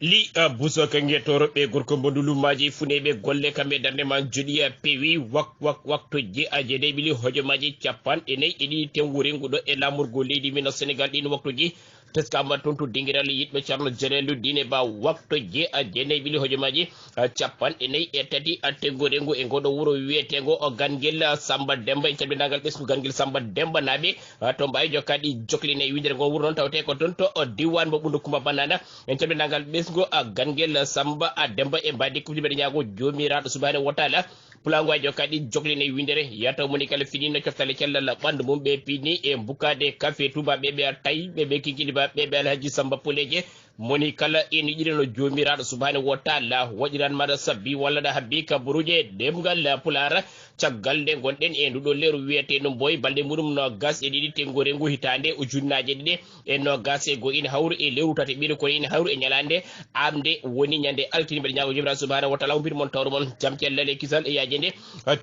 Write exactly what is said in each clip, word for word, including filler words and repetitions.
Li a buso ka nge toro ɓe gorko mbo ndulumaaji funeeɓe golle kamɓe darnde ma joɗi a pewi wak wak wak to je a jeɗe ɓili hojomaaji capanɗe nayi e ɗiɗi ten wurengu ɗo e laamorgo leydi min Senegal ɗin waktuji. Teskama toon to dingiral yiɗɓe Ceerno Jaleelu Diine Ba wakto je a jeenayi ɓili hojomaaji capanɗe nayi e tati a tengorengu e ngoɗo wuro wiyetengo o Gangel Samba Demba en calminangal ɓesngu Gangel Samba Demba naaɓe to mbawi jokkaɗi jokline e windere ngo wuro noon tawte ko toon to o diwan mo ɓundu Kumba Banana. En calminangal ɓesngu a Gangel Samba a Demba e mbadi kubji mbeɗa ñaago Joomiraaɗo subhanahu wa taala. Pulaango e jokkaɗi jokline e windere yataw moni kala finino coftale cellal ɓandu mum ɓe pini e mbukade kafe tuba ɓeɓe a tawi ɓeɓe kikiɗi ba ɓeɓe Alhaji Samba Puleje. Moni kala eni yiɗano Joomiraaɗo subhanahu wa taala waɗiran maɗa sabbi walla ɗa habbi kaburuje ɗemgal Pulaar. Caggal nde gonɗen e nduɗo leru wiyete no mboy balɗe muɗum no gas e ɗiɗi tengorengu hitande ujunnaaje ɗiɗi e nogas e go ina hawri e lewru tati ɓiɗo kono ina hawri e ñalande amde woni ñande altine mbeɗa ñaago Joomiraaɗo subhanahu wa taala humpito mon tawro mon jam cellal e kisal e yaaje nde.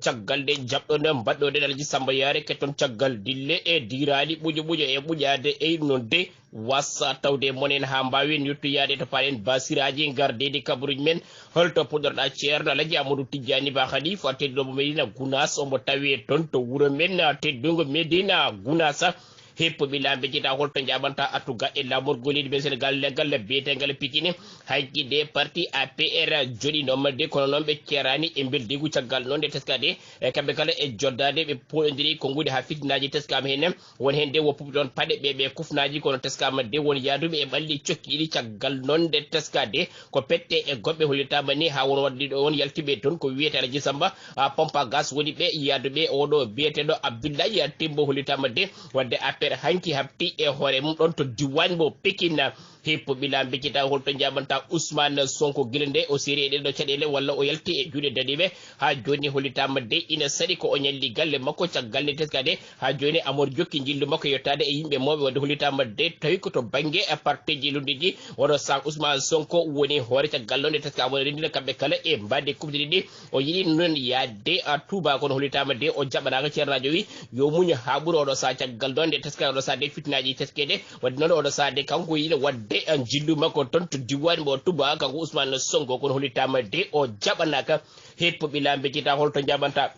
Caggal nde jaɓɗon mbaɗɗoɗen Alhaji Samba Yaare ketton caggal dille e dirali ɓuƴo ɓuƴo e ɓuƴade e nodde wasa tawde monen ha mbawen yettoyade to paɗen basiraji ngar deedi kabaruji men. Holto puɗɗorɗa Ceerno Alhaji Amadou Tijjani Ba Khalifa tedduɗo mo Medina Gunas omo tawi toon to wuro men teddungo Medina Gunasa. Heppo ɓila mbejjita holto jaɓanta attuga e lamorgo leydi men Senegal leggal biyetegal Pikine. Hanki de parti A P R joɗinoma de kono noon ɓe ceerani e beldigu caggal noon nde teskade e kamɓe kala e joddade ɓe poɗodiri ko ngudi ha fitinaji teskama henne. Won heen de woppuɓe toon paɗe ɓe ɓe kufnaaji kono teskama de won yaaduɓe e ɓalli cokkiɗi caggal noon nde teskade ko pette e goɓɓe hollitama ni ha won wadde ɗo won yaltiɓe toon ko wiyete Alaji Samba a pompa gas woni ɓe yaaduɓe oɗo biyeteɗo Abdoulaye Timbo hollitama de wadde affaire hanki habti e hoore mum ɗon to diwan mo Pikine. Hippo ɓila mbiccita holto jaɓanta Ousmane Sonko gila nde o seri e ɗeɗo caɗele walla o yalti e juuɗe daɗiɓe ha joni hollitama de ina saɗi ko o ñalli galle makko caggal nde teskade ha joni amor jokki jillu makko yettade e yimɓe mawɓe wadde hollitama de tawi ko to bangge e parti ji lundiji. Oɗo sa Ousmane Sonko woni hoore caggal nde teska amon rendina kamɓe kala e mbadde kubde ɗiɗi o yiɗi noon yaade a Touba kono hollitama de o jaɓanaka ceernajo wi yo muño ha ɓuura oɗo sa caggal ɗon nde teska oɗo sa de fitinaji teskede. Wadde noon oɗo sa de kanko yiɗi wadde jillu makko toon to diwan mo Touba kanko Ousmane Sonko kono hollitama de o jaɓanaka. Heppo ɓila mbeccita holto jaɓanta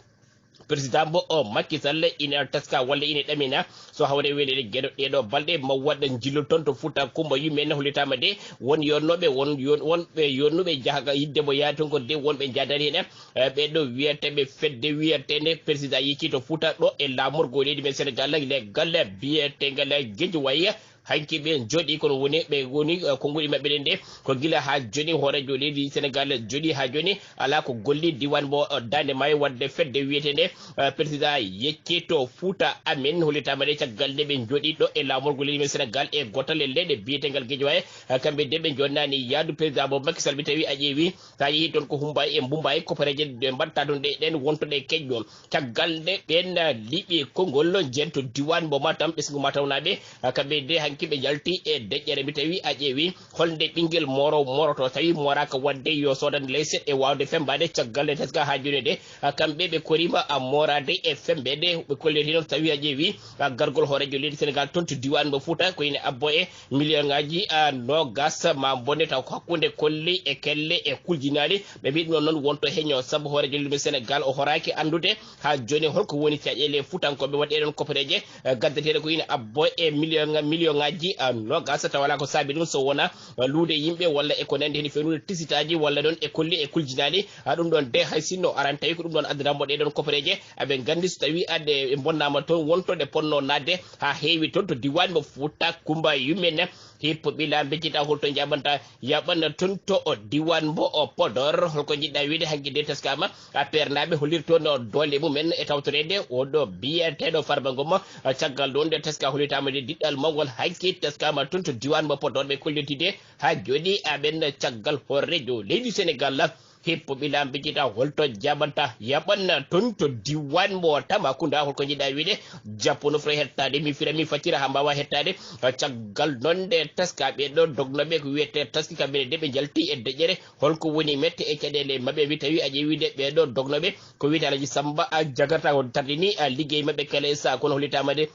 président mbo o Macky Sall ina teska walla ina ɗamina so hawre welede geɗo ɗeɗo balɗe ma waɗa jillu toon to Fouta Coumba yummen hollitama de won yonnoɓe won yon wonɓe yonnuɓe jaaha yidde mo yaha toon ko de wonɓe jadani hen. Ɓeɗo wiyateɓe fedde wiyatende président yecci to Fouta ɗo e lamorgo leydi men Sénégal leggal biyetegal Guédiawaye. Hanki ɓe jooɗi kono woni ɓe woni konguɗi maɓɓe ɗen de ko gila ha joni hoorejo leydi Sénégal jooɗi ha joni ala ko golli diwan mo dande maayo wadde fedde wiyetende président yecci to Fouta amen hollitama de caggal nde ɓe jooɗi ɗo e lamorgo leydi men Sénégal e gotal e leyɗe biyetegal Guédiawaye. Kamɓe de ɓe jonnani yaadu président mo Macky Sall mi tawi a ƴeewi sa yeehi toon ko Humbaay e Mbumbaay kopareje ɗe mbaɗta toon ɗe ɗen wontoɗe keƴɗo. Caggal nde ɓen liɓi konngol jento diwan mo Matam ɓesngu Matamnaɓe kamɓe de hanki ɓe jalti e deƴƴere mi tawi a ƴeewi holnde ɓinngel moro moroto tawi moraka wadde yo sodan leyset e wawde fembade caggal nde teska ha joni de kamɓe ɓe korima a morade e fembede ɓe kollirti noon tawi a ƴeewi gargol hoorejo leydi Sénégal toon to diwan mo Fouta ko ine abbo e million ngaji a nogas ma bonde taw ko hakkunde kolli e kelle e kuljinali ɓe mbiɗ noon noon wonto heño sabu hoorejo leydi men Sénégal o horaki anndude ha joni holko woni caɗele futankoɓe waɗi ɗon kopereje gaddateɗe ko ina abbo e million million ngaji nogas taw wala ko saabi ɗum so wona luude yimɓe walla e ko nandi heen fewnude tisitaji walla ɗon e kolli e kuljinali ha ɗum ɗon de hay sinno aran tawi ko ɗum ɗon addanammo ɗe ɗon kopereje aɓe gandi so tawi adde ɓe bonnama toon wonto ɗe ponno nadde ha heewi toon to diwan mo Fouta Coumba yummen. Hippo ɓila mbeccita holto jaɓanta yaɓana toon to o diwan mbo o Podor holko jiɗɗa wiide hanki de teskama a pernaɓe hollirtono doole mumen e tawtorede oɗo biyeteɗo Farba Ngom. Caggal ɗon nde teska hollitama de diɗɗal mawgol hanki teskama toon to diwan mbo Podor ɓe kollitide ha joni aɓen caggal horejo leydi Sénégal. Hippo ɓila mbiccita holto jaɓanta yaɓanna toon to diwan mo Tamakunda holko jiɗɗa wiide. Jappo no fre hettade mi fira mi faccira ha mbawa hettade. Caggal noon nde taskaɓe ɗo dognoɓe ko wiyete taski kamɓene de ɓe jalti e deƴƴere holko woni mette e caɗele maɓɓe wi tawi a ƴeewi de ɓeɗo dognoɓe ko wiyete Alaji Samba a jagarta ko tardini a liggey maɓɓe kala e sa kono hollitama de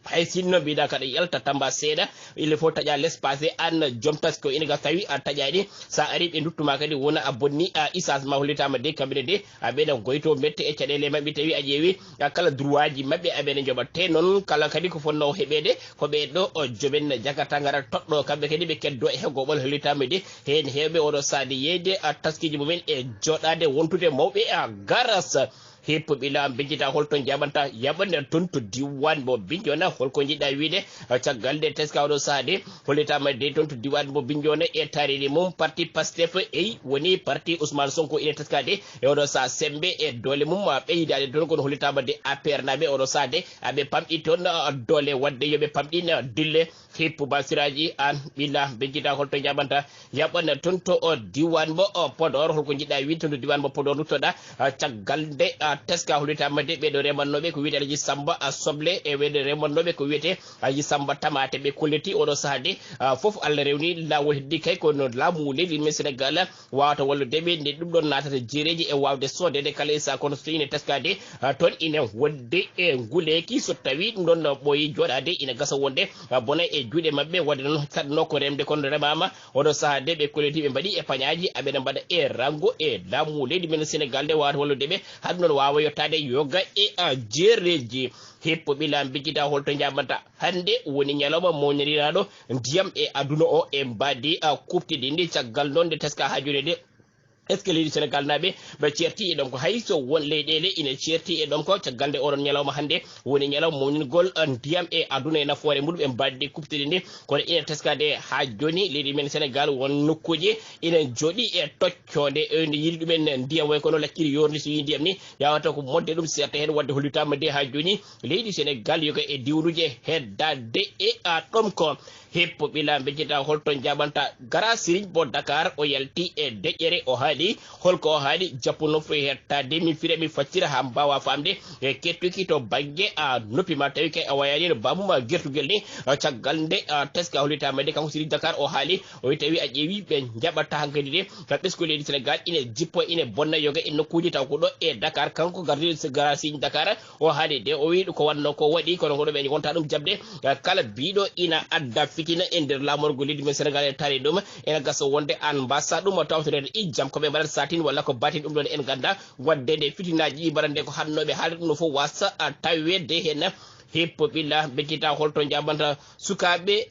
Hay sinno mbiɗa kaɗa yalta tamba seeɗa, il faut taƴa l'espace an joom taski o ina ga tawi a taƴani. Sa ari ɓe duttuma kadi wona a bonni a essence ma hollitama de kamɓene de a ɓeɗa goyto mette e caɗele maɓɓe tawi a ƴeewi a kala droit ji maɓɓe a ɓeɗa joɓa te noon kala kadi ko fonno heɓede ko ɓe ɗo o joɓen jakarta gara toɗɗo kamɓe kadi ɓe keddo e hegoɓol hollitama de. Hen hewɓe oɗo saade yeyde a taskiji mumen e joɗade wontude mawɓe a garas. Hippo ɓila mbejjita holto jaɓanta yaɓande toon to diwan mo binjona holko jiɗɗa wiide? Caggal nde teska oɗo saha de hollitama de toon to diwan mo binjona e tariri mum parti pastef ey woni parti ousmane sonko ina teska de e oɗo saha sembe e doole mum ɓeydade toon kono hollitama de apr naɓe oɗo saha de aɓe pamɗi toon doole wadde yoɓe pamɗin dille. Hippo basiraji an ɓila mbejjita holto jaɓanta yaɓɓana toon to o diwan mo o podor holko jiɗɗa wiide toon to diwan mo podor ruttoɗa? Caggal nde teska hollitamade ɓeɗo remannoɓe ko wiide alaji samba a soble e ɓeɗo remannoɓe ko wiyete alaji samba tamate ɓe kolliti oɗo saaha de. Fof allah rewni lawol heddi kay kono laamu leydi men sénégal wawata walludeɓe nde ɗum ɗon natata jereji e wawde sodede kala e sa kono so ine teskade toon ine wonde e nguleki so tawi ɗum ɗon ɓooyi joɗade ina gasa wonde bona e juuɗe mabɓe wadde noon saɗno ko remde kono remama. Oɗo saha de ɓe kolliti ɓe mbaɗi e pañaji aɓeɗa mbaɗa e rango e laamu leydi men sénégal nde wawata wallude ɓe haɗum noon wawa yettade yoga e a jeereji. Hippo ɓila mbejjita holto jaɓanta hande woni ñalawma mawniriraɗo ndiyam e aduna o e mbadi a kuftidi ndi caggal noon nde teska ha joni de. Est ce que leydi sénégal naɓe ɓe certi e ɗom ko hay so won leyɗele ina certi e ɗom ko caggal nde oɗon ñalawma hande woni ñalawma mawningol ndiyam e aduna e nafoore muɗum e mbaddi kuftidi ndi kono ina teskade ha joni leydi men sénégal won nokkuji ina jooɗi e toccode ene yiɗi ɗumen ndiyam way kono lacciri yordi so yi ndiyam ni yawata ko modde ɗum serta hen wadde hollitama de ha joni leydi sénégal yoga e diwnuji heddade e a ɗom ko. Hippo ɓila mbejjita holto jaɓanta gara siriñ bo dakar o yalti e deƴƴere o haali holko o haali jappuno fof hettade mi fira mi faccira ha mbawa famde e kettuki to bangge a noppi ma tawi kay a wayani no bamuma gertugel ni. Caggal nde teska holitama de kanko siriñ dakar o haali o wi tawi a ƴeewi ɓe jaɓata hankadi de ka ɓesku leydi sénégal ina jippo ina bonna yoga e nokkuji taw ko ɗo e dakar kanko gardiɗo gara siriñ dakar o haali de o wi ko wanno ko waɗi kono koɗo ɓe wonta ɗum jaɓde. Kala biɗo ina adda fitina e nder lamorgo leydi men sénégal e taari ɗum ena gasa wonde an mbasa ɗum tawtorede ijjam koɓe mbaɗat satin walla ko batin ɗum ɗon en ganda wadde nde fitinaji ɗi mbaɗande ko hannoɓe haalde ɗum no fof wasa tawede hen. Hippo ɓilla bekkita holto jaɓanta sukaɓe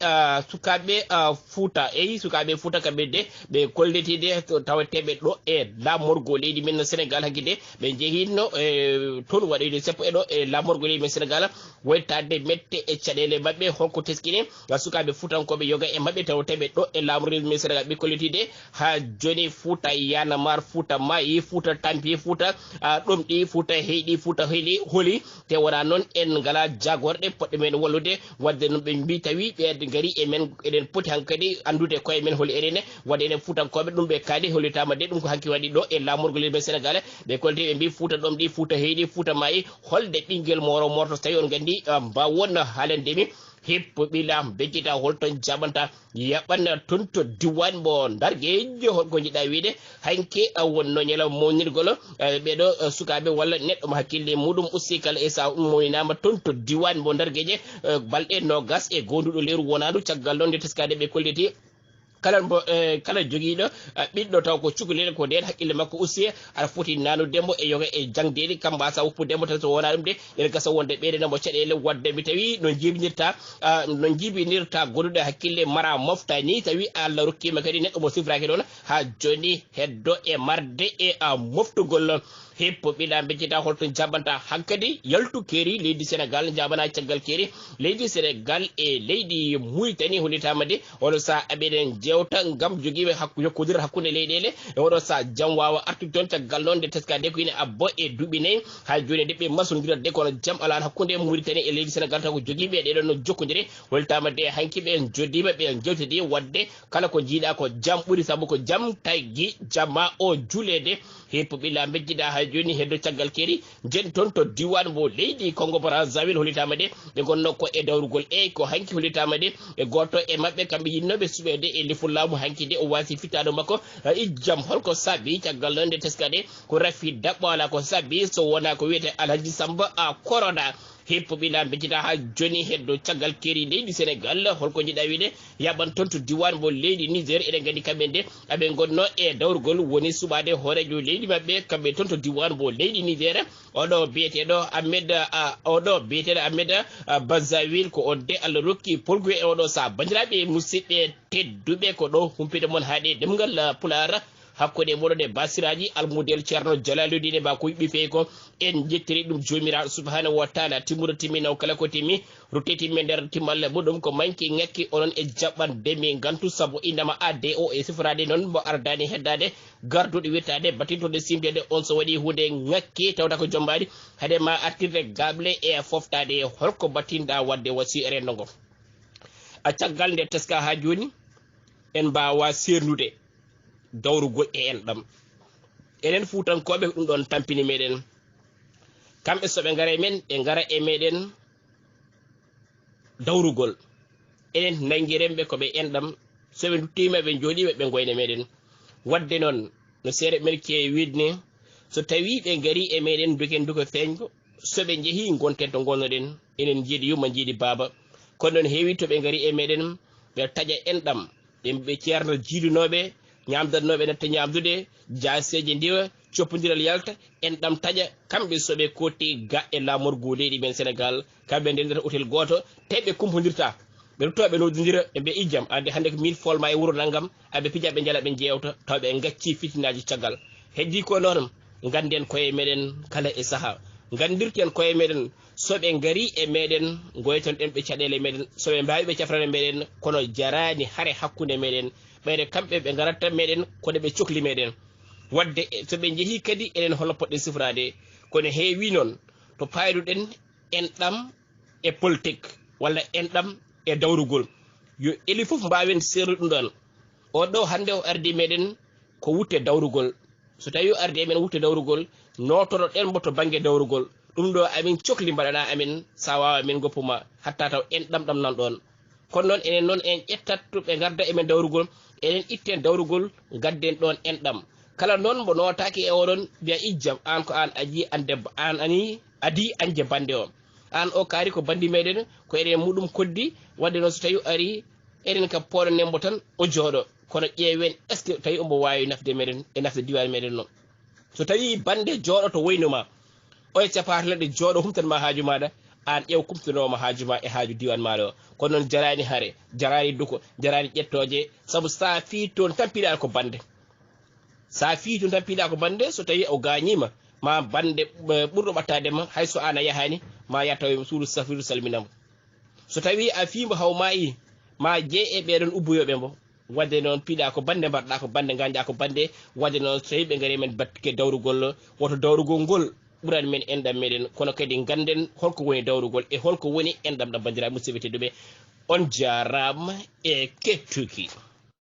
sukaɓe fouta eyi sukaɓe fouta kamɓe de ɓe kollitide tawateɓe ɗo e lamorgo leydi men sénégal hakkide ɓe jeehino e toon waɗoyde seppo e ɗo e lamorgo leydi men sénégal waytade mette e caɗele maɓɓe holko teskini sukaɓe futankoɓe yoga e maɓɓe tawateɓe ɗo e lamorgo leydi men sénégal ɓe kollitide ha joni fouta yanamar fouta mayi fouta tampi fouta ɗomɗi fouta heyɗi fouta heli holi te wona noon en ngala jagorɗe poɗɗe men wallude wadde noon ɓe mbi tawi ɓe gari e men eɗen poti hankadi anndude koye men holi eɗene wadde enen fuutankoɓe ɗum ɓe kaali hollitama de ɗum ko hanki waɗi ɗo e lamorgo leydi men sénégal ɓe kolti ɓe mbi fuuta ɗomɗi fuuta heyɗi fuuta mayi holde ɓinguel moro morto so tawi on gandi mbawon haalande mi hippo ɓilam bejjita holton jaɓanta yaɓɓanna toon to diwan mo darguejo holko jiɗɗa wiide hanke wonno ñalawma mawnirgol ɓeɗo sukaɓe walla neɗɗo mo hakkille muɗum usti kala e sa mawnama toon to diwan mo dargueje balɗe nogas e gonduɗo leyru wonandu caggal noon nde teskade ɓe kolliti kala mo kala jogiɗo ɓiɗɗo taw ko cukalel ko nden hakkille makko usti aɗa foti nanude mo e yoga e jangdeli kam mbasa woppude mo tan so wona ɗum de ene gasa wonde ɓeydanamo caɗele wadde mi tawi no jibinirta no jibinirta goɗɗuɗo hakkille mara mofta ni tawi allah rokkima kadi neɗɗo mo sifraki ɗon ha joni heddo e marde e a moftugol hippo ɓila beccita holto jaɓanta hankadi yaltu keeri leydi sénégal jaɓana caggal keeri leydi sénégal e leydi muritani holitama de oɗo saha aɓeɗen jewta gam jogiiɓe hakku yokkodir hakkunde leyɗele e oɗo saha jam wawa artude toon caggal noon nde teskade ko ina abbo e duuɓi nayyi ha joni de ɓe masodirat de kono jam alan hakkunde muritani e leydi sénégal taw ko jogiiɓe ɗeɗon no jokkodiri holitama de hanki ɓe jodima ɓe jewtidi wadde kala ko jiiɗa ko jam ɓuuri saabu ko jam tagui jama o juulede hippo ɓilla bejjiɗa ha joni heddo caggal keeri jen toon to diwan mo leydi kongo brazzaville holitama de ɓe gonno ko e dawrugol e ko hanki holitama de e goto e mabɓe kamɓe yinnoɓe suɓede e lefol laamu hanki de o wasi fittaɗo makko ijjam holko saabi caggal noon nde teskade ko rafi daɓɓo ala ko saabi so wona ko wiyete alhaji samba a korona Hippo ɓila mbejjita haa jooni heddo caggal keeri leydi Senegal. Holko njiɗa wiide? Yaɓan toon to diwan mo leydi Niger. Eɗen nganndi kamɓe nde aɓe ngonno e dawrugol, woni suɓaade hooreejo leydi maɓɓe, kamɓe toon to diwan mo leydi Niger. Oɗo biyeteeɗo Ahmed, a, oɗo biyeteeɗo Ahmed, a, Bazawil, ko on de Allah rokki polgu e oɗo saha. Banndiraaɓe musidɓe tedduɓe, ko ɗo humpito mon haaɗe ɗemngal, a, Pulaar. Hakkunde moɗon e basiraaji almudel Ceerno Jalaaludiine Ba ko yiɗi fey ko, en njettiri ɗum Joomiraaɗo Subhaanahu wa Taala, timmuɗo timminaw kala ko timmi, ruttiti mi nder timmalle muɗum ko manki ŋakki onon e jaɓɓande mi ngantu, sabu innama adde o e siforaade noon mo ardaani heddaade, garduɗo wirtaade, battintoɗo simdeede on so waɗi huunde ŋakki tawata ko jombaani, hade ma artirde gable e foftaade holko battinɗa waɗde wasi renndo ngo. A caggal nde teska haa jooni, en mbaawa seernude dawrugol e enɗam. Enen Fuutankooɓe ko ɗum ɗoon tampini meɗen. Kamɓe so ɓe ngara e men, ɓe ngara e meɗen dawrugol. Enen nanngiren ɓe ko ɓe enɗam, so ɓe nduttiima ɓe njooɗiima ɓe ngoyna meɗen. Waɗde noon, no seeɗa men keewi wiide ni, so tawii ɓe ngarii e meɗen, duken duko feeñgo, so ɓe njehii ngonten to ngonnoɗen, enen njiidi yumma njiidi baaba. Kono noon heewi to ɓe ngarii e meɗen, ɓe taƴa enɗam, ɓe mbiɓe ceerno jiidunooɓe, ñaamdatnooɓe natta ñaamdude, jaaseeje ndiwa, coppondiral yalta, enɗam taƴa, kamɓe so ɓe kotti ga e laamorgu leydi men Senegal, kamɓe ndendata hôtel gooto, te ɓe kumpondirta. Ɓe ruttoo ɓe noddondira, ɓe mbiya ijjam, ande hannde ko min folma e wuro nanngam, aɓe pija ɓe njala ɓe njeewta, taw ɓe ngaccii fitinaaji caggal. Heddii ko noon, ngannden koye meɗen kala e sahaa. Nganndirten koye meɗen, so ɓe ngarii e meɗen, ngoyton ɗen ɓe caɗeele meɗen, so ɓe mbaawi ɓe cafrana meɗen, kono jaraani hare hakkunde meɗen, ɓeyde kamɓe ɓe ngaratta meɗen, kono ɓe cokli meɗen. Waɗde, e, so ɓe njehii kadi, enen hol no potɗen sifraade? Kono heewi noon, to paayduɗen enɗam e politik, walla enɗam e dawrugol, yo eli fof mbaawen seernude ɗum ɗoon. O ɗo hannde o ardi meɗen ko wutte dawrugol. So tawii o ardi e men wutte dawrugol, nootoro ɗen mbo to bannge dawrugol. Ɗum ɗo amin cokli mbaɗana amin, so a waawa min ngoppu ma, hatta taw enɗam ɗam nan ɗoon. Kono noon, enen noon en ƴettat to ɓe ngarda e men dawrugol, enen itten dawrugol, ngadden ɗoon enɗam. Kala noon mbo nootaaki e oɗon, mbiya ijjam, aan ko aan aji an debbo, aan ani adii anje bannde o. Aan o kaari ko banndi meɗen, ko eɗen muɗum koddi, waɗde noon so tawi o ari, eɗen ka pooɗo nembo tan o jooɗo. Kono ƴeewen, est-ce que tawi ombo waawi nafde meɗen e nafde diiwaan meɗen noon? So tawi bannde jooɗoto woyno ma, oya capaata leɗɗe jooɗo humtan ma haaju maaɗa, aan ƴeew kumtanoowo ma haaju ma e haaju diiwaan maaɗa o. Kono noon jaraani hare, jaraani duko, jaraani ƴettooje, sabu so a fii toon tan piɗaa ko bannde. So a fii toon tan piɗaa ko bannde, so tawi o gaañiima, ma bannde, eh, ɓurɗo ɓattaade ma, hay so aan a yahaani, ma yah taw e suudu safiru salminamo. So tawi a fii mbo haw maayi, ma jee e ɓeɗon ubboyooɓe mbo. Waɗde noon piɗaa ko bannde, mbaɗɗaa ko bannde, ngañɗaa ko bannde. Waɗde noon so tawi ɓe ngarii men batte dawrugol, woto dawrugol ngol ɓuran men enɗam meɗen, kono kadi ngannden holko woni dawrugol e holko woni enɗam ɗam, banndiraaɓe musidɓe tedduɓe. On jaaraama e kettuki.